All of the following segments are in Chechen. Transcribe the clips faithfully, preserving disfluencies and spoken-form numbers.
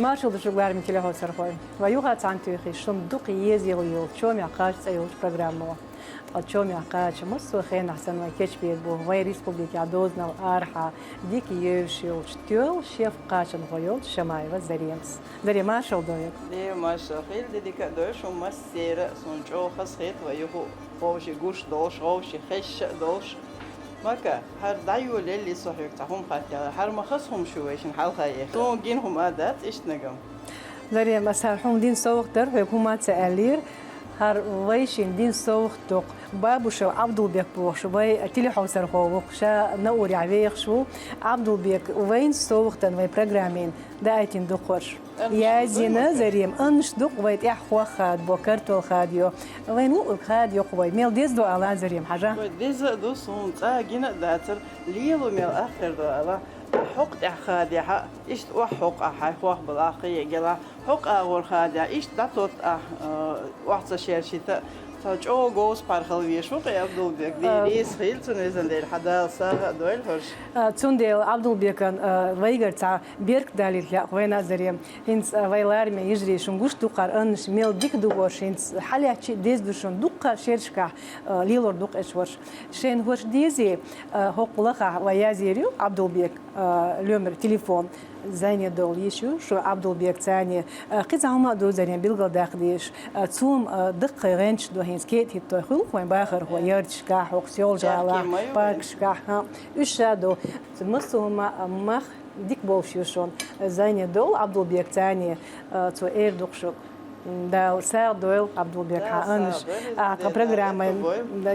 Маршал ду шуга, лараме телехьовсархой. Вай юха цхьана туьйхира шун дукха езаялла йолчу «Чомехь кхача» цӀе йолчу программо. Ткъа «Чомехь кхача» массо а хенахь санна вай кечбийр бу вайн республикехь дозанал арахьа дика евзаш йолчу тоьлла шеф-кхачанхо йолчу Шамаева Заремас. Зарем, маршалла ду хьоьга. Де, маршалла хуьлда, де, дика а ду шун массеран а, суна чӀогӀа хазахета вай юха вовшийн гуш долуш, вовшийн хезаш а долуш. Мака, хӀара дӀайолаелла со хьоьга цхьа хӀума хаттар. ХӀара ма хаза хӀума шу вайшинна хьалха ехира. Суна гина хӀума а дац иштта нагахь. Зарем, аса хӀара хьуна дина совгӀат дара, хьоьга хӀума а ца аьллера. ХӀара вайшинна дина совгӀат ду-кх. Бабушев Ӏабдулбек бохуш, вай телехьовсархо ву-кх, ша Наурехь вехаш ву. Ӏабдулбек вайна совгӀатана вай программина даийтина ду-кх хӀорш. Язйина, Зарем, аннаш ду-кх вай тӀаьхьа хох хадабо, картол хадайо. Вайна луъург хадайо-кх вай. Мел деза ду ала, Зарем, хьажа? Вай деза а ду, суна цкъа а гина а дацара, лело мел ахъяр ду ала. Ахь хӀокху тӀаьхьа хадехь, иштта охьахӀокху ахь хьайн хох балахь, кхин а гелахь, хӀокху агӀор хадехь, иштта дӀатотта ахь, э, охьа ца шершийта а, цхьа чӀогӀа говза пхьар хила везаш ву-кх Ӏабдулбек. Дера, э, реза хуьлда цунна, везан Дела, хьан Дала сагӀа а дойла хӀорш. Э, цундела Ӏабдулбекан, э, вайгара цхьа беркат далийта лаьа-кх вайна а, Зарем. ХӀинца, а, вай лараме йижарий, шуна гуш ду-кх хӀара аннаш мел дика ду хӀорш, хӀинца хьалаьцча а деза ду шуна, дуккха а шерашкахь, а, лелор ду-кх уьш хӀорш. Шайна хӀорш дезий, а, хӀокху лахахь вай язйийр ю Ӏабдулбек, а, лоьмар телефон, зайне довла йиш ю шун Ӏабдулбекца цхьаьна. А, кхин цхьа хӀума а ду, Зарем, билгалдаккха дезаш. А, цо-м, а, даккхий гӀанташ ду хӀинца, кхетий хӀиттой хуьлу-кх вайн бахархой, ярташкахь, хӀокху Соьлжа-ГӀалахь, паркашкахь, хӀаъ, уьш ша ду. Массо а хӀума, а, мах дика болуш ю шуна. Зайне довла Ӏабдулбекца цхьаьна, а, цо эр ду-кх шуьга. Дала сагӀа дойла, Ӏабдулбек, хьан аннаш, ахьа программа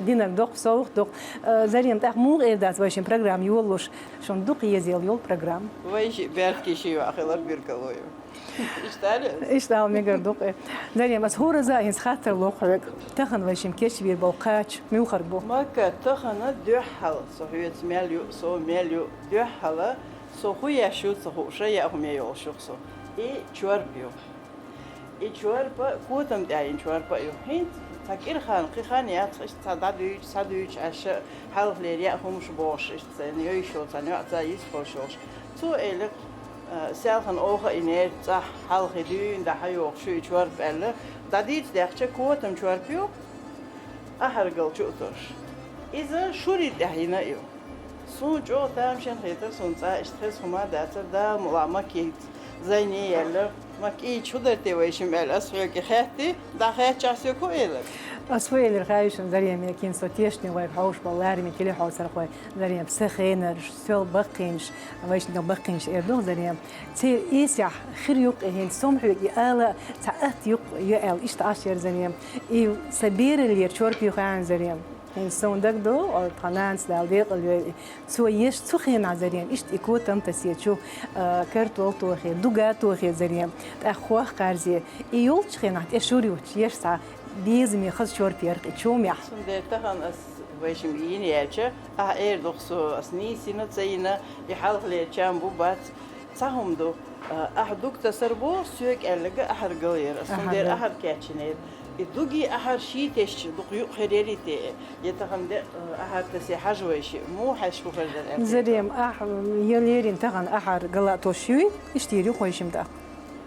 динарг доккха совгӀат ду-кх. А, Зарем, тӀаккха муха эр дац вайшинна программа йолалуш, шуна дукха езаялла йолу программа. Вайшиъ беркате ши йоӀ хилар билгало ю. Иштта ала? Иштта ала мегар ду-кх. Зарем, аса хӀоразза а хӀинца хаттар ло-кх хьоьга. Тахана вайшимма кечбийр болу кхача муьлхарг бу? Мака, тахана дуьххьал со хьоьца мел ю, со мел ю, дуьххьал со хӀун еш ю ца хууш, яа хӀума йолуш ю-кх со. И чорпа ю. И чорпа котам тӀехь йина чорпа а ю. ХӀинца цхьа кӀира хан, кхин хан яц, иштта цхьа дӀадуьйчу, схьадуьйчу аша хьалхалера яа хӀумаш бохуш, иштта цхьа йойуш йолу цхьа йоӀ цхьа йист хуьлуш йолуш. Цо элира, а, селхана оха а йинера, цӀахь хьалхе дуьйна дӀа хьайогӀуш ю и чорпа аьлла, дӀадийца даьхча, котам чорпа ю, ахьаргалчу а тосуш. Иза шурин тӀехь йина а ю. Суна чӀогӀа тамашийна хетара, суна цкъа иштта хеза хӀума а дацара, Дала мукъалахь, Макица зайне а яьлла, Макича, хӀун дара те вайшимма аьлла, ас хьоьга хаьттира, дӀахаьттича, соьга хӀун элира? Ас хӀун элира хаьий шуна, Зарем, кхин со тешна вайга хьовсуш болу лараме телехьовсархой, Зарем, сан хенарш, сол баккхийнаш, вайшиннах баккхийнаш эр ду-кх, Зарем. Церан эсехь хир ю-кх и хӀинца, со-м хьоьга и ала, цхьа атта ю-кх и аьлла, иштта Ӏаш яра, Зарем. И сан бераллера чорпа ю хаьий, Зарем. ХӀинца суна дагадогӀу, тхан нанас, Дала декъала йойла, цо еш цу хенахь, Зарем, иштта и котам тасийча, а, картол тохий, дуга тохий, Зарем, тӀаккха хох кхарзий. И йолчу хенахь тӀе шура юттуш еш цхьа безаме хаза чорпа яра-кх и чомехь. Цундела тахана ас вайшимма йина яьлча, ахьа эр ду-кх, со ас нийса йина, ца йина, и хьалхалера чам бу, бац. Цхьа хӀума ду, а, ахьа дуга тасар бу, соьга аьлларг ахьаргал яра. Ас цундела ахьар кечйинера. И дугий ахьар ший тесча дукха юкъ хир ярий те? Я тахана де, а, ахьар тасе хьажа вайшиъ, муха хьаьжча хӀун хир дара аьлла? Зарем, ахь, я лерина тахана ахьар гала а тосуш юй, иштта йийр ю-кх вайшимма тӀаккха.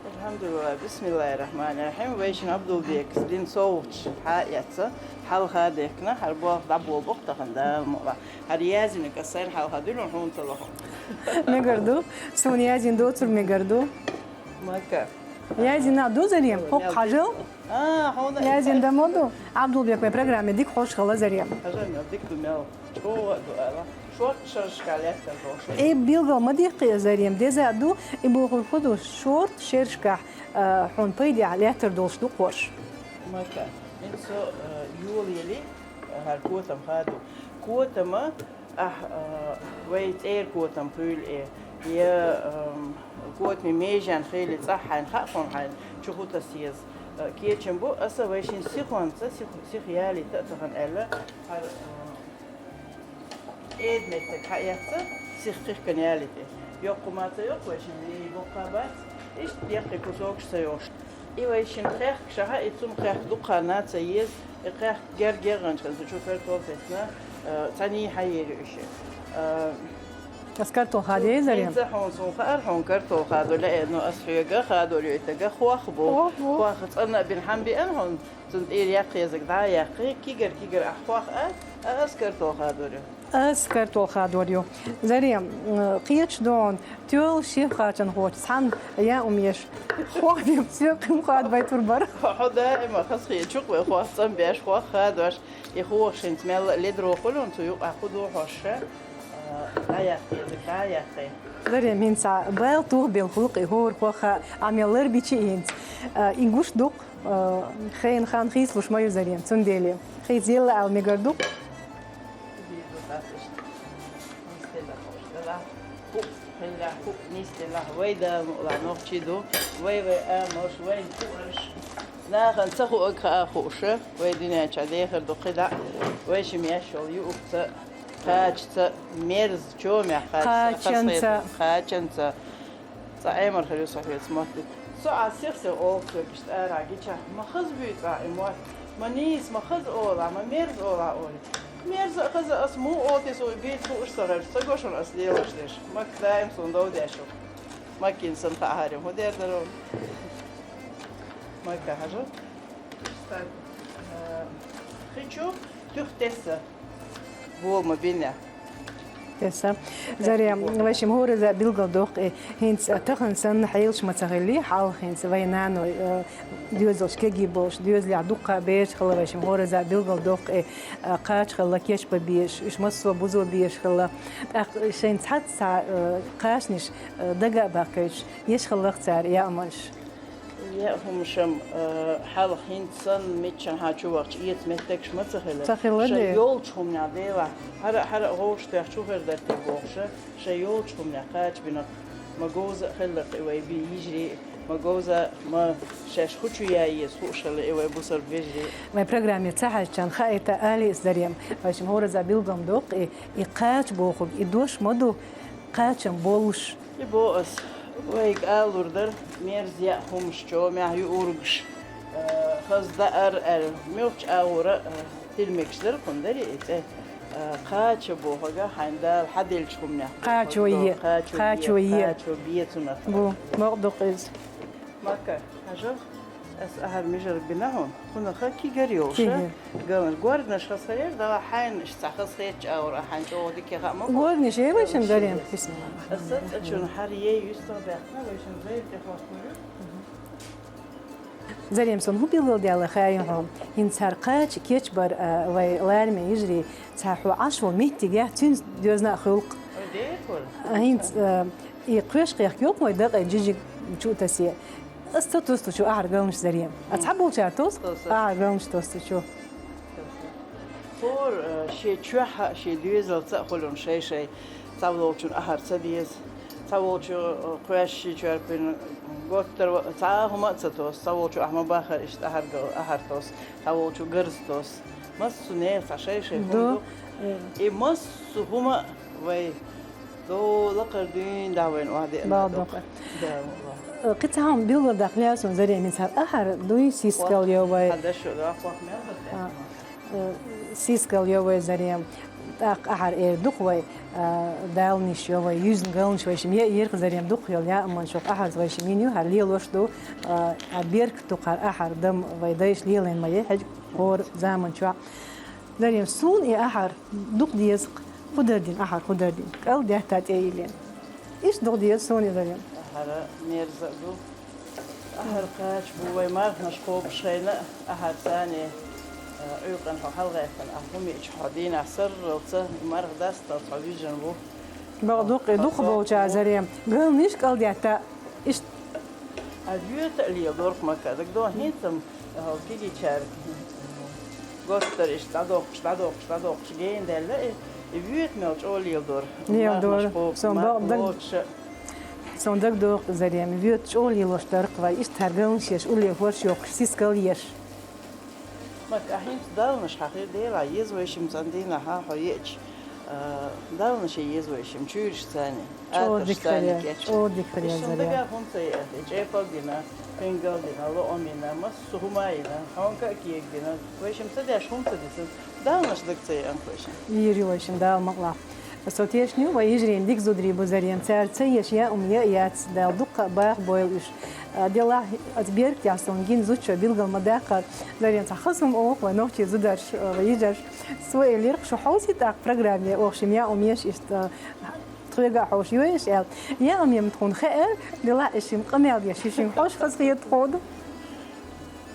Алхьамдулиллахь, бисмиллахьир-рахьманир-рахьим. Вайшинна Ӏабдулбекас дина совгӀаташ хьа а эцна, хьалха а дехкина, хӀара болх дӀаболабо-кх тахана, Дала мукъалахь. ХӀара язйинарг ас сайна хьалха дуьллу, хьуна ца лоху. Мегар ду, суна язйина доцург мегар ду. Мака. Язйина а ду, Зарем, хӀокху хьажал. А, хьуна. Язйина дан ма ду. Ӏабдулбек, вайн программе дика хьош хила, Зарем. Хьажал, мел дика ду, мел чӀогӀа а ду ала. Шорта шерашкахь лаьттар долуш. И билгал ма даккхий, Зарем, деза а ду, и бохург хӀун ду, шорта шерашкахь, а, хьуна пайдехь лаьттар долуш ду-кх хӀорш. Мака. ХӀинца со, а, йолаелий, а, хӀара котам хадо. Котама Ахь, а, вай цӀера котам хуьлу и, я, ам, котаман меженна хуьлу, цӀахь хьайна хаьа хьуна хьайна чу хӀун таса еза. А, кечам бу, аса вайшинна сихонца, сих-, сиха ялийта а тахана аьлла, хӀара, а, кӀеда меттиг хьаэцна, сиха кхихкана ялийта. Йоккха хӀума ца йоккху вайшинна, и боккха бац, иштта деккхий кусокаш ца йолуш. И вайшинна кхехкаш ахьа, и цунна кхехка дукха хан ца еза, и кхехка герга-гергганчу хенахь чу картол тесна, э, цхьаьний хьаер ю и шиъ. Э, Ас картол хадой, Зарем? ХӀинца хьуна суна хаьара, хьуна картол хадо лаьа, но ас хьоьга хадор йойтага хох бу. Хох бу. Хох цӀанна а бина хьан биъна хьуна, цун тӀера яккха езаг дӀа а яккхий, кигар-кигар ахь хох а, а ас картол хадор ю. Ас картол хадор ю. Зарем, м, кхеташ дон, тоьл шеф хачан хоч, цхьан я умеш. Хох бим, все, кхим хад бай турбар. Хо даима хас хе чук вай хох цӀан беш, хох хадош. И хох шинц мел ледро хулун, цу юкъа худу хошша. А, даяхкий, даяхкий. Зарем, хӀинца бал тух бел хулук и хор хоха, а мел лар бичи хӀинц. А, и гуш дук, а, хейн хан хислуш маю Зарем, цундели. Хей зелла ал мегар дук. Хелла ху нистела вай да ла нохчи ду. Вай вай а мош вай ху арш. Нахан ца ху ак ха а хуша. Вай дуня ча дехар ду кхида. Вай шим яшол ю укца. Кхачца мерз чомя кхачца. Кхачанца. Кхачанца. Цӏа эмар хилу со хьоьца моттиг. Со а сих-сих олу соьга иштта ара гича, ма хаза буьйцу ахь и мотт, ма нийса, ма хаза олахь, ма мерза олахь олий. Мерза а, хаза а ас муха олу те, со и бийца хууш ца хьоьжуш, ца го шуна ас лелаш дерш. Макка даим суна дов деш ву. Маккина сан хаьа хьарим, хӀун дер дара ву? Макка хьажа. Стаг. Э, хи чу туьх тесса. Бо ма бина. Теса. Зарем, вайшим хӀораза билгал доккху, э, хӀинца, э, тахан санна хьелаш ма ца хилли, хьалха хӀинца вай нано, э, доьзалш кеги болуш, доьзалехь дуккха бераш хила вайшим хӀораза билгал доккху, э, э, кхача хила кеш ба беш, уьш массо а бузо беш хила. ТӀаккха шайн цхьацца, э, кхачанаш, э, дага а баккхуьйтуш, еш хиларх цара яаманаш. Я хӀумашам, э, хьалха хӀинца санна миччанхьа чу вахча эца меттигаш ма ца хилар. Ца хилар, шайн де. Йолчу хӀуманехь делахь, хьара а, хьара а гӀовш тоьхча хӀу хир дара те бохуша, шайн йолчу хӀуманехь кхача бинарх, ма говза а хилларх и вай би йижарий, ма говза а, ма шаьш хӀу чу яй еза хууш хила и вай бусарба вежарий. Вайн программе ца хьаьжчан хаийта али ас Зарем, вайшим хӀораза билгам доккху и, и кхача бохург, и дош ма ду, кхачам болуш. И бо ас, вайга алур дара, мерза яа хӀумаш чомехь юургаш, э, хаза даар аьлла, муьлххачу агӀора, э, тилмегаш дара кхунна дарий и цӀе, э, кхача бохурга хьайн Дала хьаделлачу хӀуманех. Кхачо е, кхачо е, кхачо бе цунах. Бу, бакъ дукха иза. Макка, хьажал, ас ахьар мижар бина хьуна. Кхунах кигар йолуша. Кигар. Галнаш. Горгнаш хаза хилар, дала хьайна иштта хаза хетча аура, хьайн чӀогӀа дика хаьа ма бу. Горгнаш е вайшим Зарем? Бисмилла. Аса цӀа чун хьар е юьстах баьхна, вайшим зайр тӀе хӀоттур ю. Зарем, сон хӀун билгал даьлла хаьа хьо? ХӀинца хӀара кхача кечбар, а, вай лараме йижарий, цхьа хьо Ӏаш ву меттигехь, цуьнца доьзна а хуьлу-кх. Ой, дехур. А, хӀинца, а, и кхоьш кхехка йолу вай дакъе жижиг чу а тасе. Ас ца тосту чу ахьар галнаш Зарем. А цхьаболчара тос? Тос. Ахьар галнаш тосту чу. ХӀора, э, шен чоьхьа а, шен доьзалца а хуьлун шай-шай. Цхьаволчун ахьар ца деза. Цхьаволчу, э, кхоьш ши чорпин готтар ва-, цхьа а хӀума а ца тос. Цхьаволчу ахь ма бахара иштта ахьар гал-, ахьар тос. Цхьаволчу гарз тос. Массо нехан цхьа шай-шай хӀума ду. И массо хӀума а вай До лакхара дуьйна да вайн охьа деана. Бал доккха. Да, валлахӀи. Э, кхин цхьа хӀума билггал даккха лаьа суна Зарем, хӀинца ахьар дуй сискал йо вай. Хьан дашо доккхох мел ду. А, э, сискал йо вай Зарем. ТӀаккха ахьар эр дукха вай, а, далниш йо вай, юьзна галнаш вайшим е ирх Зарем дукха йол яа, амма шух ахьарца вайшим йин ю, хӀара лелош ду, а, а, берк дукха ахьар дам вай дайш лелайн ма е, хьаьж хӀора заман чохь. Зарем, суна и ахьар дукха деза-кх, хӀу дара дина, ахьар хӀу дара дина, кӀал детта тӀе йиллина. Иштта дукха деза суна и, Зарем. Ахьар мерза а ду. Ахьар кхача бу вай мархнаш кхобуш хенна а, ахьар царне, а, Ӏуьйкъана хьо хьалагӀаьттина, ахь хӀума йиъча хьо дийнахь сарралца, марха дасталц хьо вижина ву. Бакъ дукха, дукха болча, Зарем. Галниш кӀал детта. Иштта. А вуьйта а леладора-кх Макка, дагадогӀу, хӀинца-м, а, кигичара готтар иштта дӀадоккхуш, дӀадоккхуш, дӀадоккхуш гена даьлла, и, и вуьйта мел чӀогӀа леладора. Леладора. Сон бакъ даг-, сон дагадогӀу, Зарем, вуьйта чӀогӀа лелош дара-кх вай, иштта хӀара галнаш еш, улле хӀорш йоккхуш, сискал еш. Мак, ахь хӀинца далнаш хьан хир делахь, еза вайшимма цхьана дийнахь хьан хьо еача, а, далнаш е еза вайшимма, чуьйраш царна, аташ царна кеча. ЧӀогӀа дика хир еза. Вайшимма дагахь хӀума ца еара, и чӀепал дина, пингал дина, лоӀам йина, массо хӀума а йина, хьонка а кега дина, вайшимма ца деш хӀума ца дисина, далнаш дага ца еана вайшимма. Йийр ю вайшимма, Дала ма къалахь. Со тешна ю, вай йижарийн дика зударий ба, Зарем, цар ца еш яа хӀума яц, Дала дукха баха бойла уж. А, делахь, аз берг тӀехь сон гина зудчо билгал ма даккхар, Зарем, цхьа хаза хӀума оха вай нохчий зударш, а, вай йижарш. Со элира-кх, шу хьовсийта программе, оха шимма яа хӀума еш иштта, а, тхоьга а хьовш йоьш аьлла. Яа хӀума ма тхуна хаьара, делахь, уж шимма къамел деш, уж шуьга хьовш хазахета ховду.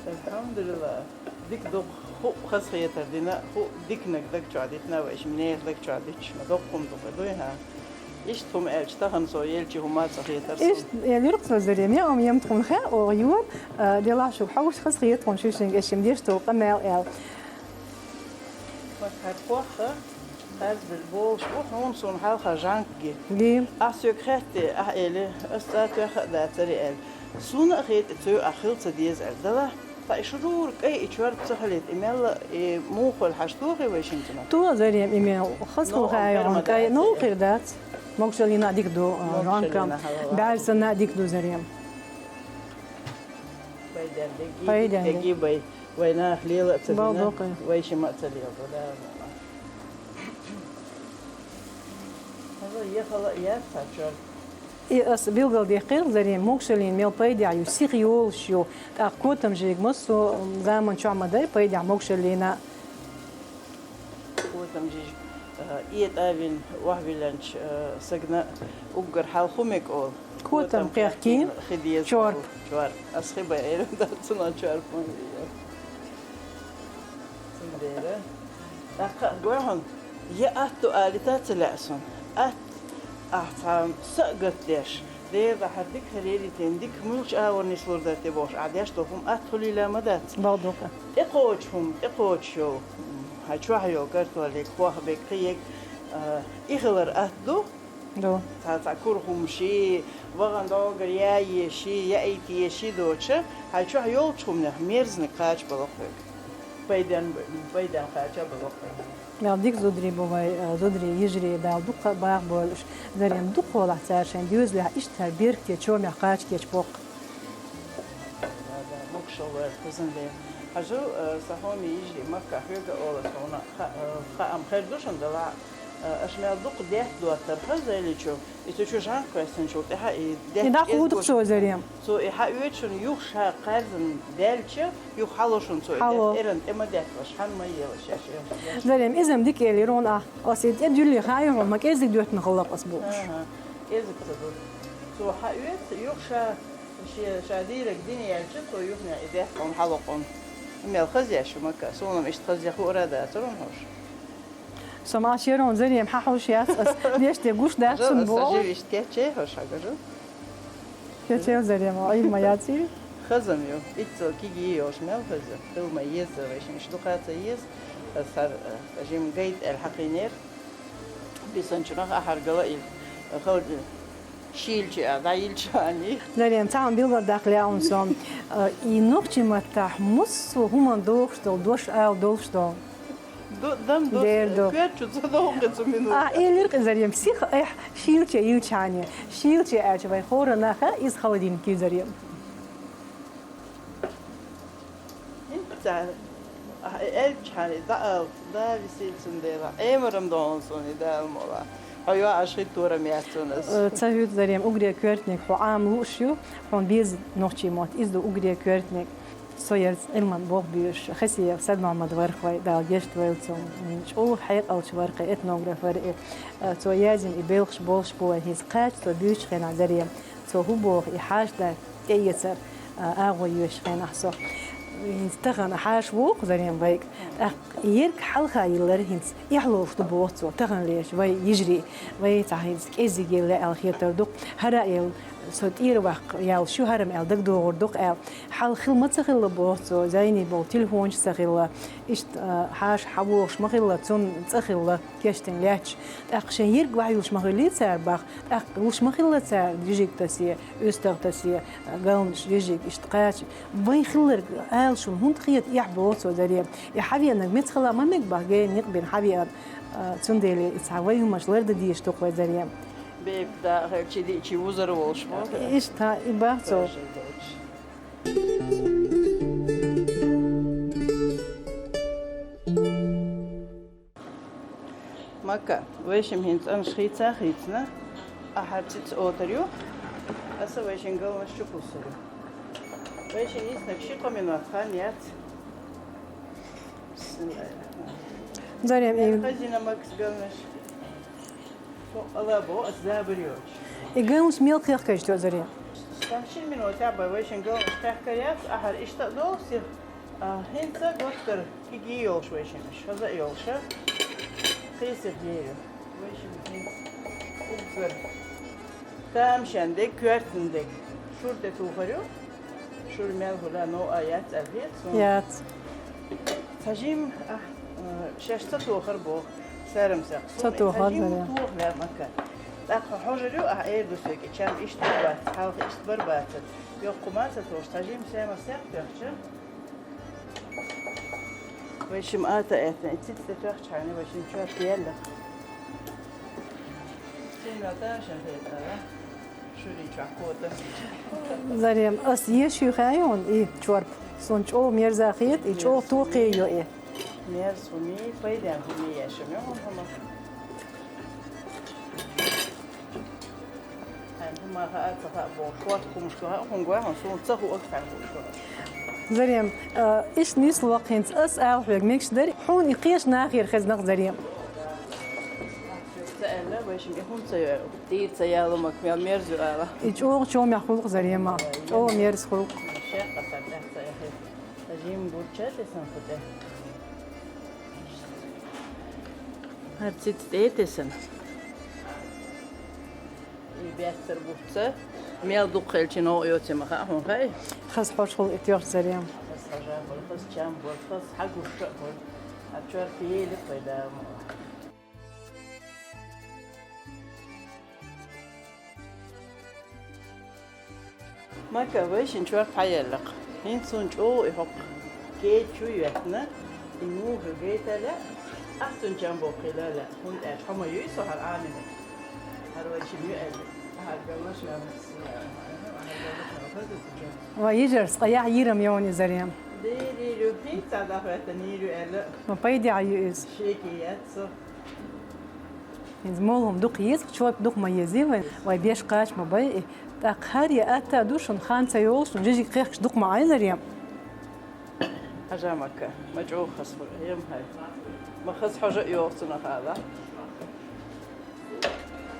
Алхьамдулиллах. Дика ду-кх, хӀуъ хазахетар дина, хӀуъ диканиг даг чохь дитина, вай шимма нехан даг чохь дуьтуш ма доккха хӀума ду-кх, дуй хьа? Иштта хӀума аьлча, тахана со елча хӀума а ца хетар суна. Иштта элира-кх со, Зарем, яа хӀума ма тхуна хаьа оха йора, а, делахь, шуьга хьовш хазахета тхуна, шу шуьга уж шимма деш долу къамел аьлла. Ма хӀара кхохха, харцбилла болуш бу хьуна суна хьалха Жанка. Ги. Ахь соьга хаьттий, ахь элира, ас цӀа тоьхна а дацара аьлла. Суна а хета, цуьнга ахь хила ца деза аьлла. Делахь, цхьа и шурура кӀай и чорпа ца хилийта, и мелла а, и муха хуьлу хьажа, тохий вай шимма цунах? Тоха, Зарем, и мел хазахетар хьайна, кӀай, ну, хир дац. Могушаллина а дика ду, а, Жанка. Могушаллина хьалха. БӀаьрсанна а дика ду, Зарем. Пайденна дерг, Пайденна дерг. Дерг бай. Вай наха лела а ца дина, балдокъе, вай шимма а ца леладо, да. Хьажа, яхала а яц цхьа чорпа. И ас билгалдаьккхира, Зарем, могушаллина мел пайдехь ю, сиха йолуш ю, тӀаккха котамжийга массо а заман чохь ма дай пайдехь могушаллина. Котамжийга, а, этӀа а вина, охьавиллинчу, а, сагана уггар хьалха хӀун мега олу? Котам кхехкийна, хи деза чорпа олу. Чорпа. Ас хи бай эр дац, цунах чорпа ма вий. Цундела. ТӀаккха а гой хьуна, я атта ду алийта ца лаьа суна. Атта, ахь цхьа са а гатдеш, Дела, хьан дика хир елийтина, дика муьлхачу агӀор нислур дара те бохуш, ахь деш долу хӀума атта хуьлийла ма дац. Балдокъе. ТӀекхочу хӀума, тӀекхочуш йолу, хьан чохь йолу картоллиг, хох бег, кхин ерг, а, и хилар атта ду? Ду. Цхьа, цхьа курхум ши, вахана дӀогара яйе ши, яйте ши доцуш, хьан чохь йолчу хӀуманех мерзаниг кхача бало хьоьга. Пайденна, пайденна кхача бало хьоьга. Мел дика зударий бу вай, а, зударий, йижарий, Дала дукха баха бойла уж. Зарем, дукха хьолахь цара шайн доьзалехь иштта хӀара беркате чомехь кхача кечбоккху. Да, да, могушалла вара, кхузан ден. Хьажал, а, сан хӀоме йижарий, Макка, хьоьга а олу ас хьуна, ха-, а, хаам хир ду шуна, делахь, а, аша мел дукха даьтта доттар хаза Ӏиличу. И цу чу Жанка кхоьссинчул тӀаьхьа и даьтта. И дӀахуду цо, Зарем. Цо и хьаоьцу шуна, юха ша кхаьрзина даьлча, юха хьало шуна цо и даьтта. Хьало. Эрна тӀе ма даьтталаш, хьан ма елаш, еш, еш, еш. Зарем, иза-м дика элира хьуна ахь. Ас и тӀе дуьллий хаьий хьуна, ма кӀеззиг доьттина хилла-кх ас бохуш. Аха, кӀеззиг ца ду. Цо хьаоьцу, юха ша, ше-, ша дийриг дина яьлча, цо юханехь и даьтта хьуна хьало кхунна. Мел хазъеш ю, Макка, суна-м иштта хазъян хуур а дацара хьуна хьуш. Со ма шерон, Зарем, хьан хьуш яц ас, деш де гуш дац шуна боху. Жив иштта кечъей хьо шагажа? Кечъел, Зарем, Ӏийр ма яц и. Хаза-м ю, иццал киги йолуш мел хаза. Хила ма еза, вай шимаш дукха ца еза. Ас хӀара, а, жим гайта аьлла хьакхийнера. Бисанчунах ахьар гала и, хала, шийлча а, дӀайилча а ани. Зарем, цхьа хӀума билгалдаккха лаьа хьуна со. А, и нохчийн маттахь массо а хӀуманна дохуш долу дош ала долуш долу. Ду-, дам ду-, дер ду. Коьртачу ца догӀу кхин цу минута. А, элира-кх и, Зарем, сиха, эхь, шийлча йилчхьане. Шийлча аьлча вай хӀора наха иза хала дина кий, Зарем. ХӀинца, а, элчхьане, да, ал, да, висийла цундела. Эмарам догӀун суна, и да, ал мола. Хьо йоӀаш хӀитторам яц цунас. Э, ца хӀуьйту, Зарем, угре коьртаниг хьо Ӏама лууш ю, хьуна беза нохчийн мотт. Иза ду угре коьртаниг. Со ерца Ӏилман болх буьйш, Хасиев Сайдмохьмад вара-кх вай, Дала гечдойла цунна. ЧӀогӀа хьекъалча вара-кх и, этнограф вара и. Цо язйина и белхаш болуш бу вай хӀинца кхача цо буьйчу хенахь, Зарем. Цо хӀун боху и хьаша дан тӀеэцар, а, агӀо йоьшучу хенахь со. ХӀинца тахана хьаша воккху, Зарем, вайга. ТӀаккха ерг хьалха йиллар хӀинца эхь лоруш ду боху цо, таханлерчу вай йижарий. Вай цхьа хӀинца кӀеззиг елла аьлла хетар ду-кх. ХӀара а елла, со тӀера ваккха яьлла шу хӀара-м аьлла дагадогӀур ду-кх аьлла. Хьалха хила ма ца хилла боху цо, зайни болу телефонаш ца хилла. Иштта, а, хьаша хьавогӀуш ма хилла, цунна цӀа хилла кечдина лаьтташ. ТӀаккха шайн ерг вахьа юлуш ма хиллий цара бах, тӀаккха луш ма хилла цара жижиг тасе, уьстагӀ тасе, а, галнаш, жижиг, иштта кхача. Вайн хилларг ала шуна хӀунда хета эхь боху цо, Зарем. И хьавеанарг меца хила ма мега бах, гена некъ бина хьавеана. А, цундела и цхьа вай хӀуманаш лардан дезаш ду-кх вай, Зарем. Бепиг да, хӀара чи диъ чи вузар волуш ма. Иштта, и бах цо. Ма Макка, вайшимма хӀинца анаш хийца хийцина, ахьар цӀи ца отар ю, аса вайшин галнаш чу кхуссар ю. Вайшин йиснарг ши-кхо минот хан яц. Зарем, и хазина Маккас галнаш. Фу, ала бо, ас забар йоч. И галнаш мел кхехкаш то, Зарем? Там шин минот я бай, вайшин галнаш кхехкар яц, ахьар ишта долу сих. А, хӀинца готтар киги йолуш вайшимаш, хаза а йолуша. Кхесих дерю. Вайшим хӀинца уггар. Тамашен дег, коьртан дег. Шур тӀе тухар ю. Шур мел хуьла, но а яц, а хет суна. Яц. Цхьа жим, а, э, шаьш ца тохар боху, сарам сакх. Ца тохар, цхьа жим да, я. Тохар вер Макка. ТӀаккха хьожар ю, а, эр ду соьга, чам иштта бац, хьалха иштта бар бацат. Йоккха ма ца тохаш, цхьа жим сема сакх тоьхча. Вайшим ата этна, и циц тӀе тоьхча хьайна, вайшим чоьт елла. Сема ташан хетара. Шури чакота. Зарем, ас еш ю хьайон и чорп. Сон чӀо мерза хет, и чӀо тохе йо и. Мерз хӀуми, пайден хӀуми ешам ю хӀума. Хьайн хӀума хаа ца хаа боху, шорт хӀумашка хаа, хӀума гой хьуна, суна ца хуу ца хаа боху. Зарем, а, иш нисло хӀинца ас ала хьоьга мегаш дари, хьуна и кхеш нахера хезнакъ, Зарем. Ца аьлла, вайшим и хӀума ца йойу. Дийр ца ялу мак мел мерза ю ала. И чӀогӀа чомехь хуьлу-кх, Зарема. ЧӀогӀа мерза хуьлу-кх. Шекъа сан тӀехь ца яхи. Ца жим бурча те сан ху тӀе. ХӀара циц тӀе те сан. И беттар буц ца. Мел дукха хилча, новкъа йоций ма хаьа хьуна, хаьий? Хаза хьожа хуьлу и тоьхча, Зарем. Хаза хьожа хуьлу, хаза чам хуьлу, хаза хьагуш а хуьлу. А чорпа ели пайда ма. Макка, вайшин чорпа хьаелла-кх. ХӀинца суна чӀогӀа и хӀокху кеда чу йоьттина, и муха гайта лаьа, ахь цуьнан чам боккхийла лаьа, хӀунда аьлча хьо ма юй со хӀара Ӏамина. ХӀара вайшин ю аьлла, хӀара галнаш мел хаза ю. Вай йижарс, къа яхь йийрам йони, Зарем. Дийр ю, хӀинца дӀахӀоьттина йийр ю аьлла. Ма пайдехь ю иза. Шеке яц со. ХӀинца молу хӀума дукха еза, чорпа дукха ма езий вай, вай беш кхача ма бай. ТӀаккха хӀара я атта а ду шуна, хан ца йолуш, шуна жижиг кхехкаш дукха ма Ӏай, Зарем. Хьажа Макка, ма чӀогӀа хаза хуьлу, ем хьай. Ма хаза хьожа а йоху цунах ала.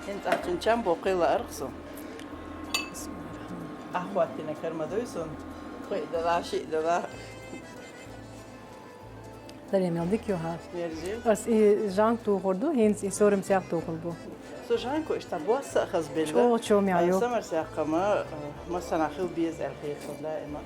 ХӀинца ахь цуьнан чам боккхийла арх со. Ахь хӀоттина кара ма дуй суна. Кхуьй дала, шиъ дала. Зарем, мел дика ю хьан. Мерза ю. Ас и жанг тухур ду, хӀинца и сорам сех тухур бу. Со жанг ку иштта босса а хаза белла. ЧӀогӀа чомехь ю. Самар сехкама, э, массанхьа хила беза аьлла хетар даима.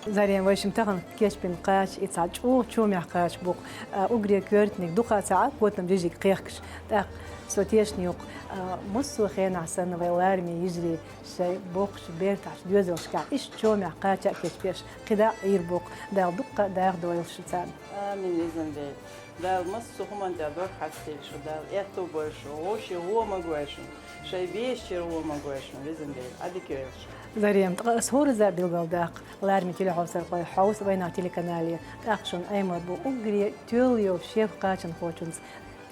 Зарем, вайшим тахана кечбина кхача, и цхьа чӀогӀа чомехь кхача бу-кх, а, уггаре коьртаниг дукха ца Ӏа, котам жижиг кхехкаш. ТӀаккха со тешна ю-кх, а, массо а хенахь санна вай лараме йижарий шайн боккхачу бертахь доьзалшкахь иштта чомехь кхача а кечбеш, кхидӀа а Ӏийр бу-кх, Дала дуккха а даха дойла шу царна. Амин, везан Дела. Дала массо а хӀуманна тӀехь дог хьастийла шу, Дала аьтто бойла шу, вовшийн гӀо ма гой шуна, шайн бешачеран гӀо ма гой шуна, везан Дела, Ӏадика йойла шу. Зарем, ткъа ас хӀоразза билгалдаккха, лараме телехьовсархой, хьовса вайнах телеканале, тӀаккха шуна Ӏемар бу уггаре тоьлла йолу шеф-кхачанхочуьнца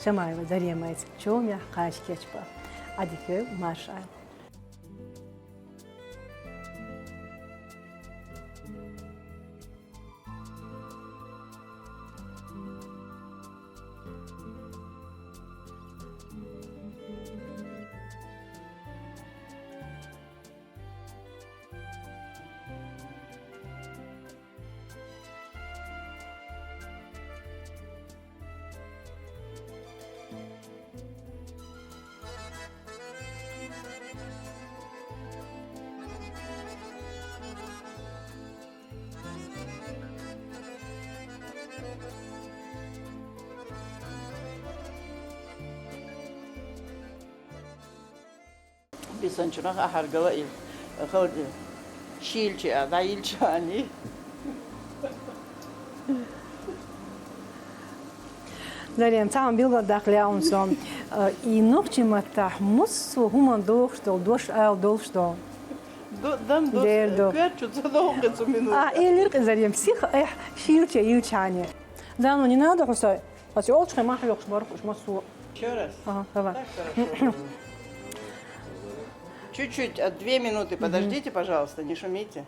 Шамаева Заремаца чомехь кхача кечбан. Ӏадика йойла, марша Ӏайла. Бисанчунах ахьар гала и, хала и, шийлча а, дӀайилча а ани. Зарем, цхьа хӀума билгалдаккха лаьа хьуна со. Э, и нохчийн маттахь массо а хӀуманна дохуш долу дош ала долуш долу. Ду-, дан ду-, дер ду. Коьртачу ца доху цу минута. А, элира кхин Зарем, сиха, эхь, шийлча а, йилча а ани. Дано, не надо хьо со. Посёлочка, махлёк, шмарк, шмасу. Еще раз. Ага, давай. Так хорошо было. Чуть-чуть, а, две минуты подождите, пожалуйста, не шумите.